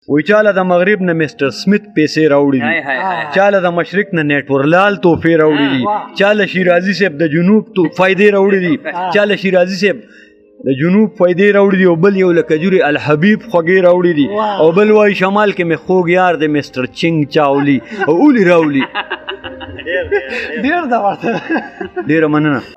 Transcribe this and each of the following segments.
وای چاله د مغرب نه مسټر سمیت پیسې راوړي دي، چاله د مشرق نه نیټورلال تحفې راوړي دي، چاله شیرازي صاحب د جنوب تو فائدې راوړي دي، چاله شیرازي صاحب د جنوب فائدې راوړي دي، او بل یو له کجوري الحبیب خوږې راوړي دي، او بل وای شمال کې مې خوږ یار دی مسټر چینګ چاولي او اولي راولي. ډیر زبردست، ډیره مننه.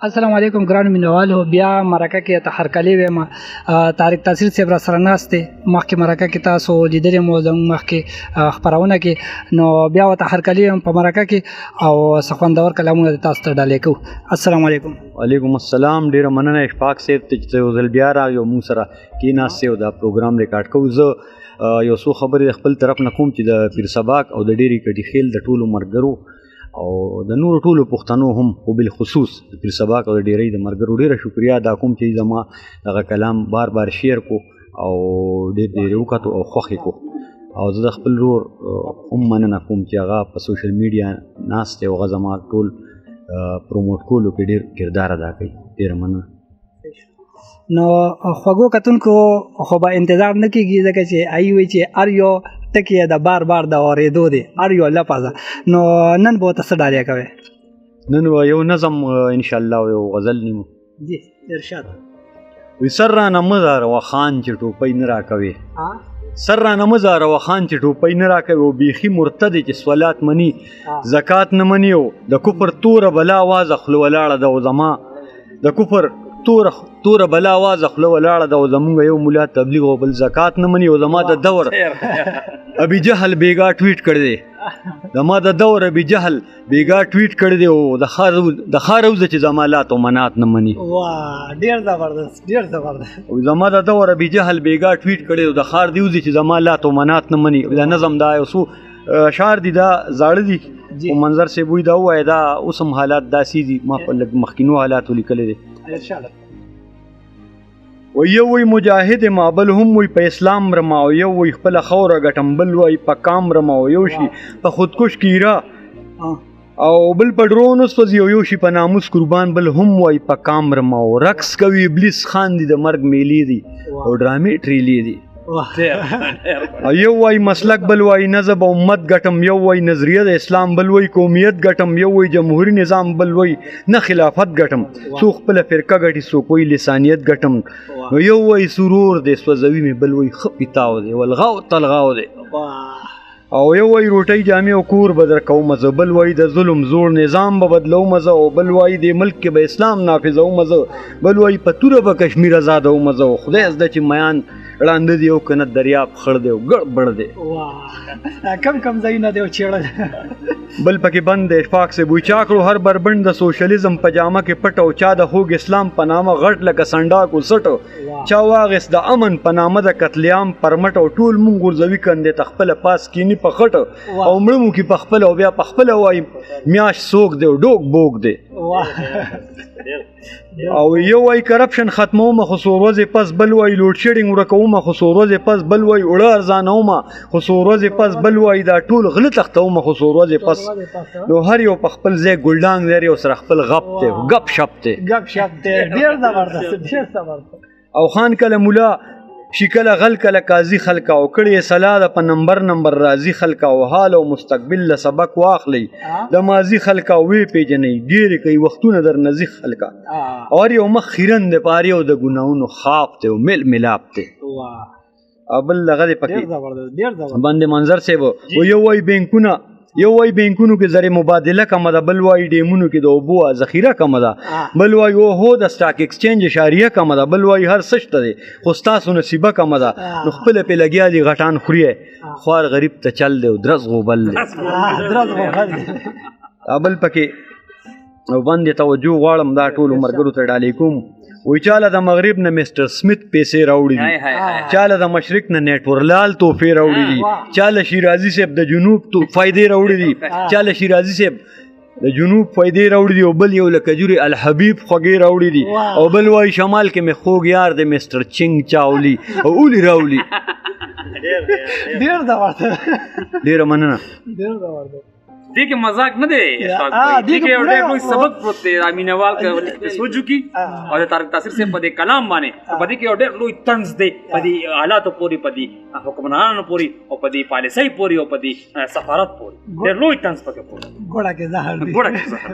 السلام علیکم ګرانو مینوالو، بیا مرکه کې ته هرکلی وایم. طارق تاثیر صاحب را سره ناست دی. مخکې مرکه کې تاسو لیدلی مو زموږ مخکې خپرونه کې، نو بیا ورته هرکلی وایم په مرکه کې او څه خوندور کلامونه تاسو ته ډالۍ کوو. السلام علیکم. وعلیکم السلام. ډیره مننه اشفاق صاحب ته چې یو ځل بیا راغی او موږ سره کېناستې او دا پروګرام ریکارډ کوو. زه یو څو خبرې د خپل طرف نه کوم چې د پیر سباق او د ډېرې کډي خیل د ټولو ملګرو او د نورو ټولو پښتنو هم، خو بالخصوص د پیر سباق او د ډېرۍ د ملګرو ډېره شکریه ادا کوم چې زما دغه کلام بار بار شیر کو او ډېر ډېر یې وکتو او خوښ یې کو. او زه د خپل ورور هم مننه کوم چې هغه په سوشل میډیا ناست دی او هغه زما ټول پروموټ کولو کې ډېر کردار ادا کوي. ډېره مننه. نو خوږو کتونکو خو به انتظار نه کېږي، ځکه چې ای وایي چې هر یو ټکی یې د بار بار د اورېدو دی، هر یو لفظ. نو نن به ورته څه ډالۍ کوې؟ نن به یو نظم انشاءالله یو غزل نیمو. جی ارشاد. وی سر رانه مه ځاروه خان چې ټوپۍ نه راکوې، سر رانه مه ځاروه خان چې ټوپۍ نه راکوې، او بیخي مرتد چې صلات مني زکات نه مني، او د کفر توره بلا وازه خوله ولاړه ده، او زما د کفر توره بلا وازه خوله ولاړه ده، او زمونږ یو ملا تبلیغ او بل زکات نه مني، او زما د دور ابي جهل بیګا ټویټ کړی دی، زما د دور ابي جهل بیګا ټویټ کړی دی، او د ښار وځه چې زما لات او منات نه مني. واه ډېر زبردست، ډېر زبردست. او زما د دور ابي جهل بیګا ټویټ کړی او د ښار دی وځي چې زما لات او منات نه مني. دا نظم دا یو څو اشعار دي، دا زاړه دي، او منظر صاحب وایي دا ووایه، دا اوس هم حالات داسې دي، ما په لږ مخکینو حالاتو لیکلی دی. و یو وی مجاهد ما، بل هم وی په اسلام رما، او یو وی خپله خاوره ګټم، بل وی په کام رما، او یو شي په خودکش کیره او بل په ډرون وسوځي، او یو شي په ناموس قربان، بل هم وای په کام رما، او رقص کوي ابلیس خاندي د مرګ میلې دي او ډرامې ټریلې دي. او یو وای مسلک، بل وای نظم او امت ګټم، یو وای نظریه د اسلام، بل وای قومیت ګټم، یو وای جمهوری نظام، بل وای نه خلافت ګټم، څوک خپله فرقه ګټي، څوک وای لسانیت ګټم، نو یو وای سرور دی سوځوي مې، بل وای ښه پیتاو دی ولغاو تلغاو دی، او یو وای روټۍ جامې او کور به درکوم زه، بل وای د ظلم زوړ نظام به بدلوم زه، او بل وای دې ملک کې به اسلام نافذوم زه، بل وای په توره به کشمیر ازادوم زه، او خدای زده چې میان ړانده دي او که نه دریاب خړ دی او ګړبړ دی. واه، کم کم ځایونه دی وچېړل. بل پکې بند دی اشفاق صاحب، وایي چا کړو هر بربنډ د سوشلیزم په جامه کې پټ، او چا د خوږ اسلام په نامه غټ لکه سنډاک وسټ، چا واغېست د امن په نامه د قتل عام پرمټ، او ټول مونږ غورځوي کندې ته خپله پاس کیني په خټ، او مړه مو کي په خپله، او بیا په خپله وایي میاشت څوک دی او ډوک بوک دی. او یو وایي کرپشن ختمومه خو څو ورځې پس، بل وایي لوډ شیډینګ ورکومه خو څو ورځې پس، بل وایي اوړه ارزانومه خو څو ورځې پس، بل وایي دا ټول غله تښتومه خو څو ورځې پس. نو هر یو په خپل ځای ګلډانګ دی، هر یو سره خپل غپ دی، ګپ شپ دی، ګپ شپ دی. ډېر زبردست، ډېر زبردست. او خان کله مولا شي کله غل کله قاضي خلکا، او کړي صلاح ده په نمبر نمبر راضي خلکا، او حال او مستقبل له سبق واخلي د ماضي خلکا، وی پیژنې ګیرې کوي وختونه در نزي خلکا، او هر یو مخ خیرن دی په هر یو د ګناهونو خاپ دی او مل ملاپ دی. بل دغه دی پکې باندې منظر صاحب، او یو وایي بینکونه، یو وایي بینکونو کې زر مبادله کمه ده، بل وایي ډیمونو کې د اوبو ذخیره کمه ده، بل وایي اوهو د سټاک ایکسچینج اشاریه کمه ده، بل وایي هر څه شته دی خو ستاسو نصیبه کمه ده. نو خپله پې لګیا دي غټان خوري، خوار غریب ته چل دی او درز غوبل دی، درز غوبل دی. بل پکې او باندې توجه غواړم دا ټولو ملګرو ته ډالۍ کوم. وایي چاله د مغرب نه مسټر سمیت پیسې راوړي دي، چاله د مشرق نه نیټورلال تحفې راوړي دي، چاله شیرازي صاحب د جنوب فایدې راوړي دي، چاله شیرازي صاحب د جنوب فایدې راوړي دي، او بل یو له کجوري الحبیب خوږې راوړي دي، او بل وایي شمال کې مې خوږ یار دی مسټر چینګ چاولي او اولي راولي. ډېر زبردست، ډېره مننه، ډېر زبردست. دې کې مذاق نه دی اشفاق بھائی، دې کې یو ډېر لوی سبق پروت دی. مینوال که سوچ وکړي او د طارق تاثیر صاحب په دې کلام باندې، په دې کې یو ډېر لوی طنز دی، په دې حالاتو پورې، په دې حکمرانانو پورې، او په دې پالیسۍ پورې، او په دې سفارت پورې ډېر لوی طنز پکې پروت دی. ګوړه کې زهر دی، ګوړه کې زهر.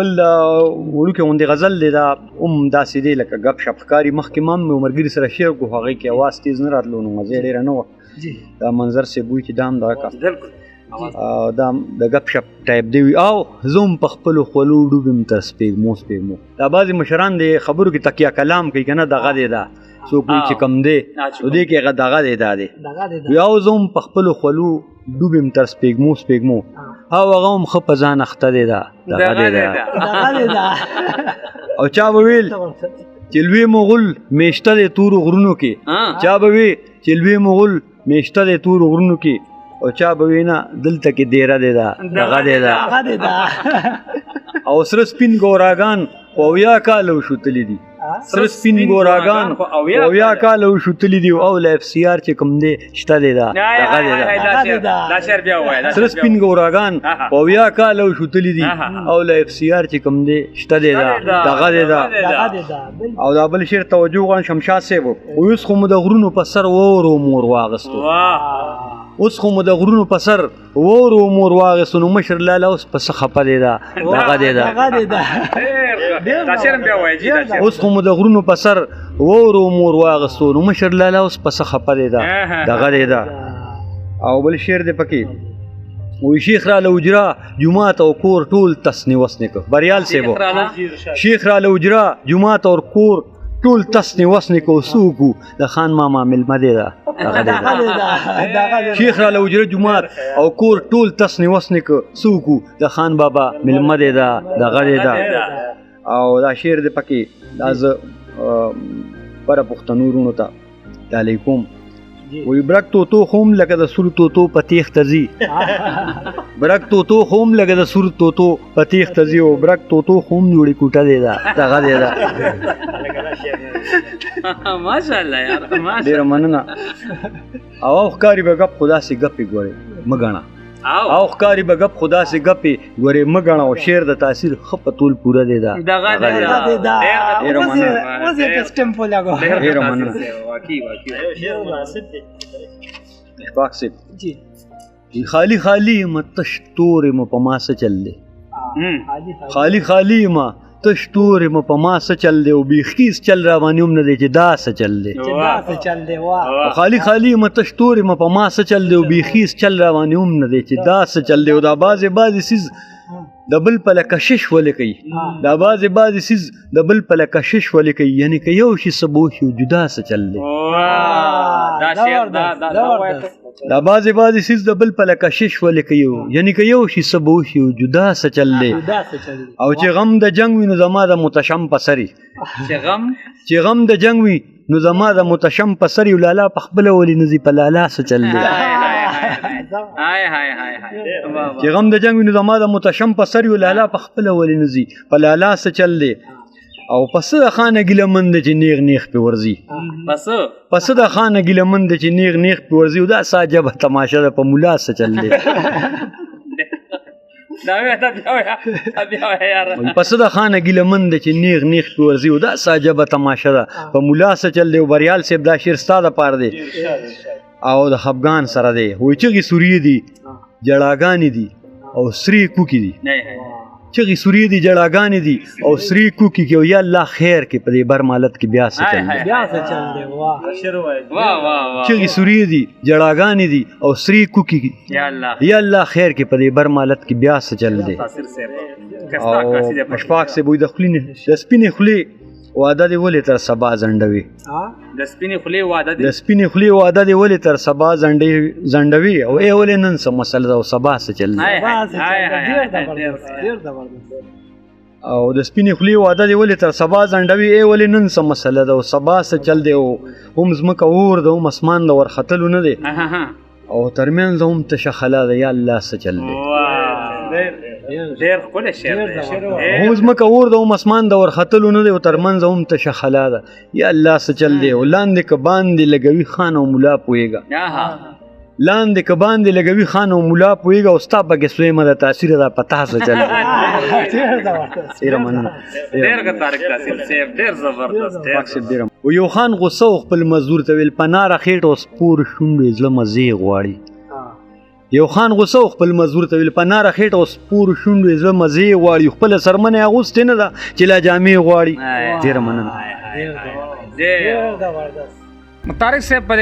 بل وړوکی غوندې غزل دی، دا هم داسې دی لکه ګپ شپ ښکاري. مخکې ما هم ملګري سره شعر کو، هغې کې اواز تیز نه راتلو نو مزه یې ډېره نه وه. دا منظر صاحب وایي چې دا هم دغه کار دا د ګپ شپ ټایپ دی. او زه هم په خپلو خولو ډوب یم تر سپېږمو سپېږمو. دا بعضې مشران د خبرو کې تکیه کلام کوي که نه، دغه دی دا څوک وایي چې کم دی، نو دې کې هغه دغه دی دا دی. او زه هم په خپلو خولو ډوب یم تر سپېږمو سپېږمو، او هغه هم ښه په ځان اخته دی دا دغه دی دا. او چا به ویل چې لوی مغول میشته دی تورو غرونو کې، چا به وی چې لوی مغول میشته دی تورو غرونو کې، او چا به وی نه دلته کې دیره دی دا دغه دی دا. او سره سپین ګوراګان خو 70 کاله وشو تللي دي، سره سپین ګوراګان خو 70 کاله وشو تللي دي، او له اف سي آر چې کوم دی شته دی دا دغه دی دا. سره سپین ګوراګان خو 70 کاله وشو تللي دي، او له اف سي آر چې کوم دی شته دی دا دغه دی دا. او دا بل شعر توجه غواړم شمشاد صاحب، اوس خو مو د غرونو په سر وورو مور واغستو، اوس خو مو د غرونو په سر وورو مور واغستو، نو مشر لاله اوس په څه خپه دی دا دغه دی دا. اوس خو مو د غرونو په سر وورو مور واغستو، نو مشر لاله اوس په څه خپه دی دا دغه دی دا. او بل شعر دی پکې وایي شیخ راله حجره جومات او کور ټول تسنې وسنې کړ. بریال صاحب شیخ راله حجره جومات او کور ټول تسنې وسنې کو څوک د خان ماما مېلمه دی دا دغه دی دا. شیخ راله حجره جومات او کور ټول تسنې وسنې کو څوک د خان بابا مېلمه دی دا دغه دی دا. او دا شعر دی پکې، دا زه بره پښتنو وروڼو ته ډالۍ کوم. وایي برک توتو خوم لکه د سور توتو په تېښته ځي، برک توتو خوم لکه د سور توتو په تېښته ځي، او برک توتو خوم جوړې کوټه دی دا دغه دی دا. ماشاءالله یار، ډېره مننه. او ښکاري به ګپ خو داسې ګپې ګورې مه ګڼه، او ښکاري به ګپ خو داسې ګپې ګورې مه ګڼه، او شعر د تاثیر ښه په تول پوره دی دا دغه دی دا. اوس یې په سټمپ ولګو. ډېره مننه. اشفاق صاحب جی، خالی خالی یم تش تورې مو په ما څه چل دی، خالی خالی یم تش تورې مو په ما څه چل دی، او بیخي هېڅ چل را باندې هم نه دی چې دا څه چل دی، خالی خالی یم تش تورې مو په ما څه چل دی، او بیخي هېڅ چل را باندې هم نه دی چې دا څه چل دی. او دا بعضې بعضې څیز د بل په کشش ولې کوي دا بعضې بعضې څیز د بل په کشش ولې کوي، یعنی که یو شي څه بو شي جدا څه چل دی. دا بعضې بعضې څیز د بل په کشش ولې کوي، یعنی که یو شي څه بو شي جدا څه چل دی. او چې غم د جنګ وي نو زما د متشم په سر، چې غم د جنګ وي نو زما د متشم په سر، لالا په خپله ولې نه ځي په لالا څه چل دی. چې غم د جنګ وي نو زما د متشم په سر، لالا په خپله ولې نه ځي په لالا څه چل دی. او پسه د خانه ګیله من دی چې نیغ نیغ پې ورځي، پسه د خانه ګیله من دی چې نیغ نیغ پې ورځي، او دا څه عجبه تماشه ده په ملا څه چل دی. پسه د خانه ګیله من دی چې نیغ نیغ پې ورځي، او دا څه عجبه تماشه ده په ملا څه چل دی. او بریال صاحب دا شعر ستا دپاره دی او د خفګان سره دی. وایي چغې سوريې دي، جړاګانې دي او سرې کوکې دي، چغې سوريې دي، جړاګانې دي او سرې کوکې کې، او یا الله خیر کې په دې بر مالت کې بیا څه چل دی. چغې سوريې دي، جړاګانې دي او سرې کوکې کې، یا الله خیر کې په دې بر مالت کې بیا څه چل دی. او اشفاق صاحب وایي د خولې د سپینې خولې وعده دې ولې تر سبا ځنډوي، د سپینې خولې وعده دې، د سپینې خولې وعده دې ولې تر سبا ځنډوي، او ای ولې نن څه مسله ده او سبا څه چل دی. او د سپینې خولې وعده دې ولې تر سبا ځنډوي، ای ولې نن څه مسله ده او سبا څه چل دی. او هم ځمکه اور ده هم اسمان د ورختلو نه دی، او ترمنځ هم تشه خلا ده، یا الله څه چل دی. ډېر ښکلی شعر دی. هم ځمکه اور ده هم اسمان د ورختلو نه دی، او ترمنځ هم تشه خلا ده، یا الله څه چل دی. او لاندې که باندې لګوي خان او ملا پوهېږه، لاندې که باندې لګوي خان او ملا پوهېږه، او ستا پکې سویمه ده تاثیر ده په تا څه چل دی. ډېره مننه، ډېر ښه طارق تاثیر صاحب، ډېر زبردست. ډېر او یو خان غوسه و خپل مزدور ته ویل په ناره خېټه او سپور شونډو یې زړه مزې غواړي. یو خان غوسه و خپل مزدور ته ویل په ناره خېټه او سپور شونډو یې زړه مزې غواړي، خپله څرمنه یې اغوستې نه ده چې لا جامې غواړي. ډېره مننه. طارق صاحب په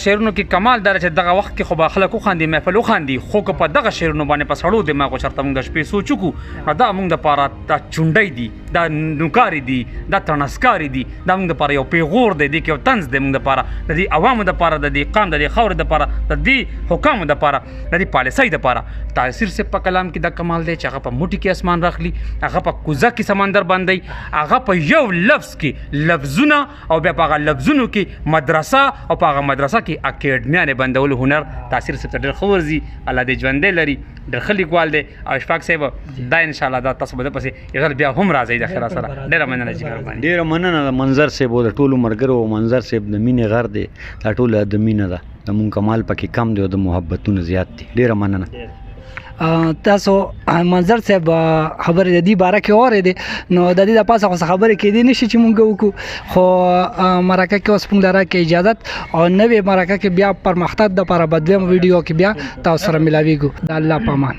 شعرونو کې کمال دا چې دغه وخت کې خو به خلک وخاندي، محفل وخاندي، خو که په دغه شعرونو باندې په سړو دماغو چېرته موږ د شپې سوچ وکړو، نو دا موږ دپاره دا چونډۍ دي، دا نوکارې دي، دا تڼسکارې دي، دا موږ دپاره یو پیغور دی، دې کې یو طنز دی موږ دپاره، د دې عوامو دپاره، د دې قام، د دې خاورې دپاره، د دې حکامو دپاره، د دې پالیسۍ دپاره. تاثیر صاحب په کلام کې دا کمال دی چې هغه په موټي کې اسمان راخلي، هغه په کوزه کې سمندر باندې، هغه په یو لفظ کې لفظونه او بیا په هغه لفظونو کې مدرسه او په هغه مدرسه کې اکیډمیانې بندولو هنر تاثیر صاحب ته ډېر ښه ورځي. الله دې ژوندی لري، ډېر ښه لیکوال دی. او اشفاق صاحب دا انشاءالله دا تاسو به د پسې یو ځل بیا هم راځئ د خیر سره. ډېره مننه چې مهرباني. ډېره مننه د منظر صاحب او د ټولو ملګرو. منظر صاحب د مینې غر دی، دا ټوله د مینه ده، د مونږ کمال پکې کم دی او د محبتونو زیات دی. ډېره مننه. تاسو منظر صاحب خبرې د دې باره کې اورېدې، نو د دې د پاسه خو څه خبرې کېدې نه شي چې مونږ وکړو، خو مرکه کې اوس مونږ له راکړئ اجازت، او نوې مرکه کې بیا پرمختګ دپاره به دویم ویډیو کې بیا تاسو سره ملاویږو. د الله په امان.